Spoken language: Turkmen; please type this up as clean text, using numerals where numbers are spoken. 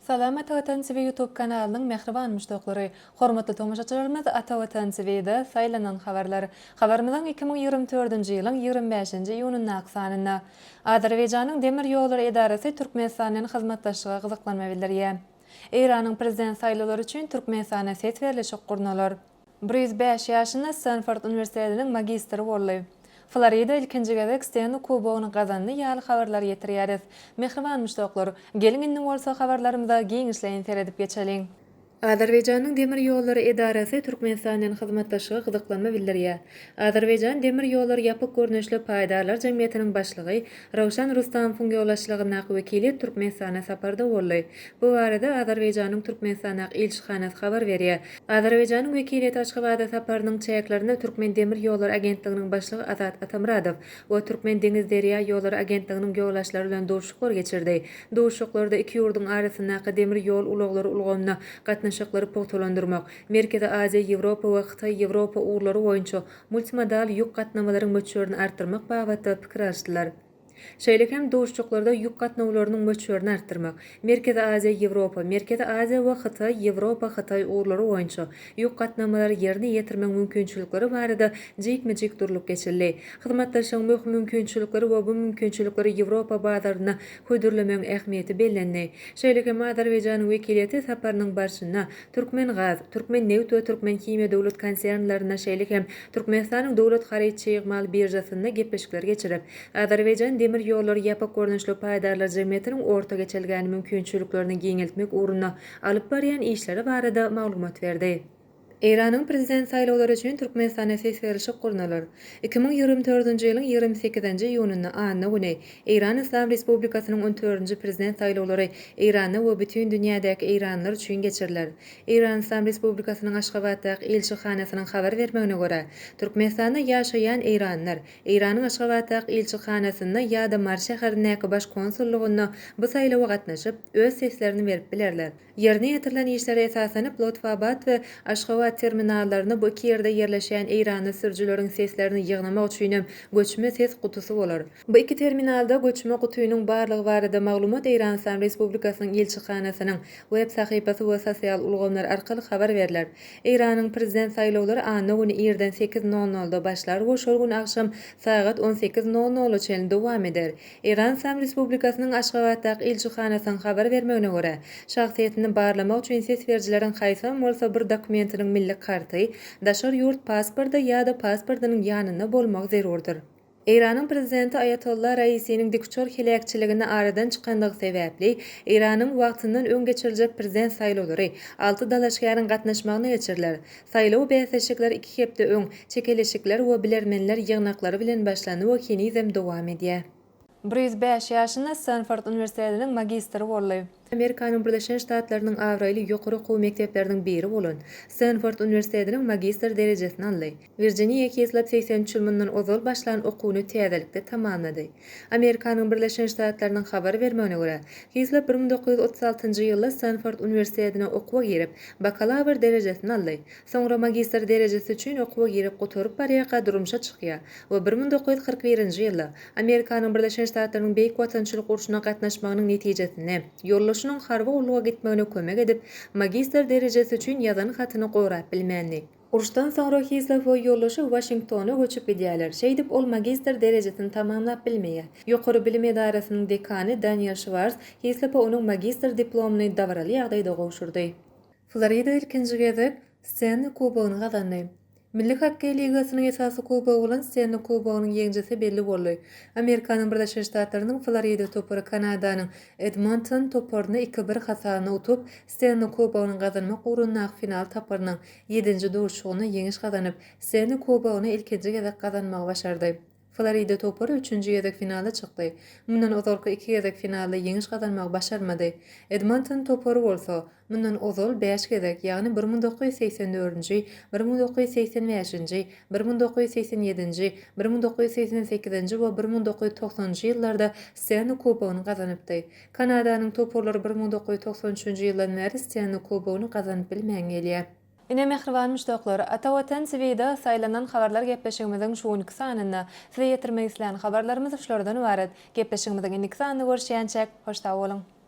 Salam Ata Watan TV YouTube kanalynyň mähriban muşdaklary! Hormatly tomaşaçylarymyz Ata Watan TV-de saýlanan habarlar. Habarymyzyň 2024-nji ýylyň 25-nji iýunyndaky sanynda. Azerbaýjanyň demir ýollary edarasy Türkmenistan bilen hyzmatdaşlyga gyzyklanma bildirýär. Eýranyň prezident saýlawlary üçin Türkmenistanda ses berlişik gurnalar. 105 ýaşynda Stenford uniwersitetiniň magistri boldy. Florida ilkinji gezek Stenli kubogyny gazandy ýaly habarlary ýetirýäris. Mähriban muşdaklar, geliň indi bolsa habarlarymyza giňişleýin seredip geçeliň. Azerbaýjanyň demir ýollary edarasy Türkmenistan bilen hyzmatdaşlyga gyzyklanma bildirýär. Azerbaýjan demir ýollary ýapyk görnüşli paýdarlar jemgyýetiniň başlygy Rawşan Rustamowyň ýolbaşçylygyndaky wekiliýet Türkmenistana saparda boldy. Bu barada Azerbaýjanyň Türkmenistandaky ilçihanasy habar berýär. Azerbaýjanyň wekiliýeti Aşgabada saparynyň çäklerinde Türkmendemirýollary agentliginiň başlygy Azat Atamyradow we Türkmendeňizderýaýollary agentliginiň ýolbaşçylary bilen duşuşyklar geçirdi. Duşuşyklarda iki ýurduň arasyndaky demir ýol ulaglary ulgamynda gatnaşyklary pugtalandyrmak, Merkezi Aziýa-Ýewropa we Hytaý-Ýewropa ugurlary boýunça multimodal ýük gatnamalaryň möçberini artdyrmak babatda pikir alyşdylar. Şeýle hem duşuşyklarda ýük gatnawlarynyň möçberini artdyrmak, Merkezi Aziýa-Ýewropa, Merkezi Aziýa we Hytaý, Ýewropa-Hytaý ugurlary boýunça ýük gatnamalary ýerine ýetirmegiň mümkinçilikleri barada jikme-jik durlup geçildi. Hyzmatdaşlygyň möhüm mümkinçilikleri we bu mümkinçilikleri Ýewropa bazarynda hödürlemegiň ähmiýeti bellendi. Şeýle hem Azerbaýjanyň wekiliýeti saparynyň barşynda Türkmengaz, Türkmennebit we Türkmenhimiýa döwlet konsernlerinde, şeýle hem Türkmenistanyň Döwlet haryt-çig mal biržasynda gepleşikler geçirip, Azerbaýjan demir ýollary ýapyk görnüşli paýdarlar jemgyýetiniň orta geçelgäni mümkinçiliklerini giňeltmek ugrunda alyp barýan işleri barada maglumat berdi. Eýranyň prezident saýlawlary üçin Türkmenistanda ses berlişik gurnalar. 2024-nji ýylyň 28-nji iýunynda, anna güni, Eýran Yslam Respublikasynyň on dördünji prezident saýlawlary Eýranda we bütin dünýädäki eýranlylar üçin geçiriler. Eýran Yslam Respublikasynyň Aşgabatdaky ilçihanasynyň habar bermegine görä, Türkmenistanda ýaşaýan eýranlylar Eýranyň Aşgabatdaky ilçihanasynda ýa-da Mary şäherindäki baş konsullygynda bu saýlawa gatnaşyp, öz seslerini berip bilerler. Ýerine ýetirilen işlere esaslanyp, Lotfabad we Aşgabat terminallarynda bu iki ýerde ýerleşýän eýranly sürüjileriň seslerini ýygnamak üçinem göçme ses gutusy bolar. Bu iki terminalda göçme gutynyň barlygy barada maglumat Eýranystan Respublikasynyň ilçihanasynyň web sahypasy we sosial ulgamlar arkaly habar berler. Eýranyň prezident saýlawlary anna güni irden sekiz nol nolda başlar we şol gün agşam sagat on sekiz nol nola çenli dowam eder. Eýran Yslam Respublikasynyň Aşgabatdaky ilçihanasynyň habar bermegine görä, şahsyýetini barlamak üçin ses berijileriň haýsam bolsa bir dokumentiniň milli karty, daşary ýurt pasporty ýa-da pasportynyň ýanynda bolmagy zerurdyr. Eýranyň prezidenti Aýatolla Raisiniň dikuçar heläkçiliginde aradan çykandygy sebäpli, Eýranyň wagtyndan öň geçiriljek prezident saýlawlary alty dalaşgäriň gatnaşmagynda geçiriler. Saýlaw bäsleşikleri iki hepde öň, çekeleşikler we bilermenler ýygnaklary bilen başlandy we henizem dowam edýär. 105 ýaşynda Stenford uniwersitetiniň magistri boldy. Amerikanyň Birleşen Ştatlarynyň abraýly ýokary okuw mekdepleriniň biri bolan Stenford uniwersitetiniň magistr derejesini aldy. Wirjiniýa Hislop 83 ýyl mundan ozal başlan okuwyny täzelikde tamamlady. Amerikanyň Birleşen Ştatlarynyň habar bermegine görä, Hislop 1936-njy ýylda Stenford uniwersitetine okuwa girip, bakalawr derejesini aldy. Soňra magistr derejesi üçin okuwa girip gutaryp barýarka durmuşa çykýar we 1941-nji ýylda Amerikanyň Birleşen Ştatlarynyň Beýik Watançylyk urşuna gatnaşmagynyň netijesinde ýoldaşynyň harby gulluga gitmegine kömek edip, magistr derejesi üçin ýazan hatyny gorap bilmändi. Uruşdan soňra Hislop we ýoldaşy Waşingtona göçüp gidýärler. Şeýdip, ol magistr derejesini tamamlap bilmeýär. Ýokary bilim edarasynyň dekany Daniel Şwars Hislopa onuň magistr diplomyny dabaraly ýagdaýda gowşurdy. Florida ilkinji gezek Stenli kubogyny gazandy. Milli hokkeý ligasynyň esasy kubogy bolan Stenli kubogynyň ýeňijisi belli boldy. Amerikanyň Birleşen Ştatlarynyň Florida topary Kanadanyň Edmonton toparyny iki-bir hasabynda utup, Stenli kubogyny gazanmak ugrundaky final tapgyrynyň ýedinji duşuşygynda ýeňiş gazanyp, Stenli kubogyny ilkinji gezek gazanmagy başardy. Florida topary üçünji gezek finala çykdy. Mundan ozalky iki gezek finalda ýeňiş gazanmagy başarmady. Edmonton topary bolsa, mundan ozal bäş gezek, ýagny 1984-nji, 1985-nji, 1987-nji, 1988-nji we 1990-njy ýyllarda Stenli kubogyny gazanypdy. Kanadanyň toparlary 1993-nji ýyldan bäri Stenli kubogyny gazanyp bilmän gelýär. Ine mähriban muşdaklar, Ata Watan TVda saýlanan habarlar gepleşigimiziň şu günki sanynda size ýetirmek islän habarlarymyz şulardan ybarat. Gepleşigimiziň indiki sanynda görüşýänçäk, hoş sag boluň!